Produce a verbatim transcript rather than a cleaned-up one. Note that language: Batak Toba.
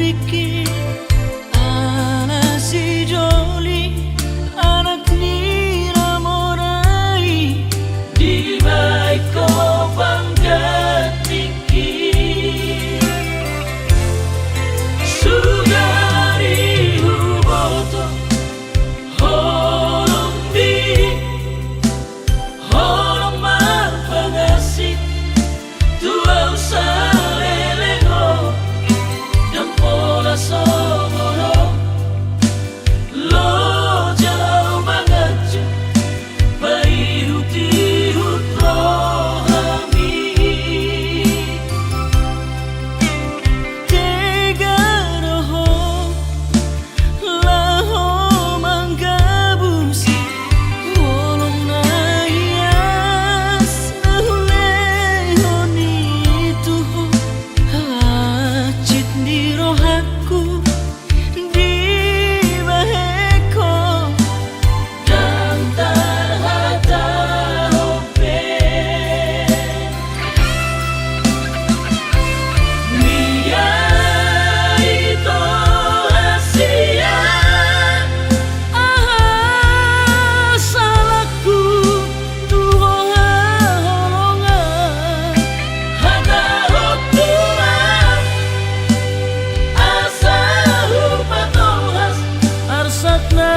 tingki, ala sijoli anak ni na mora i, dibahen ho panggantingki. Sugari huboto holong di, holong marpangansi tu ahu saleleng on, ndang pola songon on. Loja ahu manganju paihutihut rohami. Tega do ho laho manggabusi holong na ias na hulehon i tu ho. Hansit ni rohangku dibahen ho, ndang tarhatahon be. Miai Tohasian, aha salangku tu ho haholongan. Hatahon Tuhan, asa hupatolhas arsak na